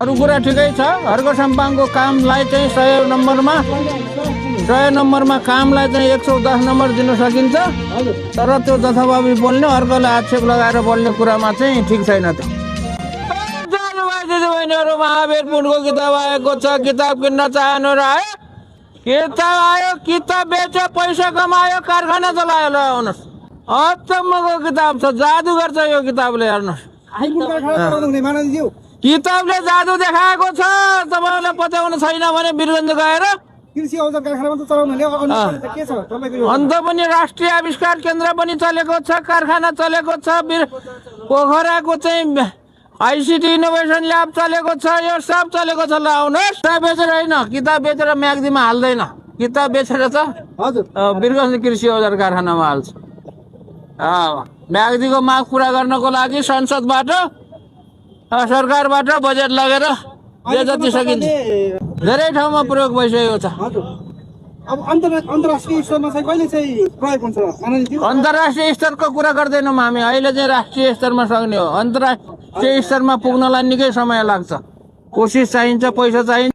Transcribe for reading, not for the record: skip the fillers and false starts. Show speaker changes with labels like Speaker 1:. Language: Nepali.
Speaker 1: अरू कुरा ठिकै छ। हर्क सम्पाङको कामलाई चाहिँ 100 नम्बरमा कामलाई चाहिँ 110 नम्बर दिन सकिन्छ, तर त्यो जथाभावी बोल्ने, अर्कोलाई आक्षेप लगाएर बोल्ने कुरामा चाहिँ ठिक छैन। त्यो दिदीबहिनीहरू, महावीर पुण्यको किताब आएको छ, किताब किन्न चाहनु र आयो, किताब आयो, किताब बेच्यो, पैसा कमायो, कारखाना चलायो। ल आउनुहोस्, अचम्मको किताब छ, जादु गर्छ यो किताबले। हेर्नुहोस्, किताबले जादु देखाएको छ। तपाईँलाई पत्याउनु छैन भने वीरगञ्ज गएर
Speaker 2: कृषि औजार कारखानामा त चलाउनु के छ तपाईको?
Speaker 1: अन्त पनि राष्ट्रिय आविष्कार केन्द्र पनि चलेको छ, कारखाना चलेको छ, पोखराको चाहिँ आइसिटी इनोभेसन ल्याब चलेको छ, यो सब चलेको छ। ल आउनुहोस्, किताब बेचेर होइन, किताब बेचेर म्याग्दीमा हाल्दैन, किताब बेचेर त वीरगञ्ज कृषि औजार कारखानामा हाल्छ। म्याग्दीको माग पुरा गर्नको लागि संसदबाट, सरकारबाट बजेट लगेर जे जति सकिन्छ धेरै ठाउँमा प्रयोग भइसकेको छ।
Speaker 2: अब अन्तर्राष्ट्रिय स्तरमा चाहिँ कहिले चाहिँ प्रयोग हुन्छ?
Speaker 1: अन्तर्राष्ट्रिय स्तरको कुरा गर्दैनौँ हामी, अहिले चाहिँ राष्ट्रिय स्तरमा सक्ने हो। अन्तर्राष्ट्रिय स्तरमा पुग्नलाई निकै समय लाग्छ, कोसिस चाहिन्छ, पैसा चाहिन्छ।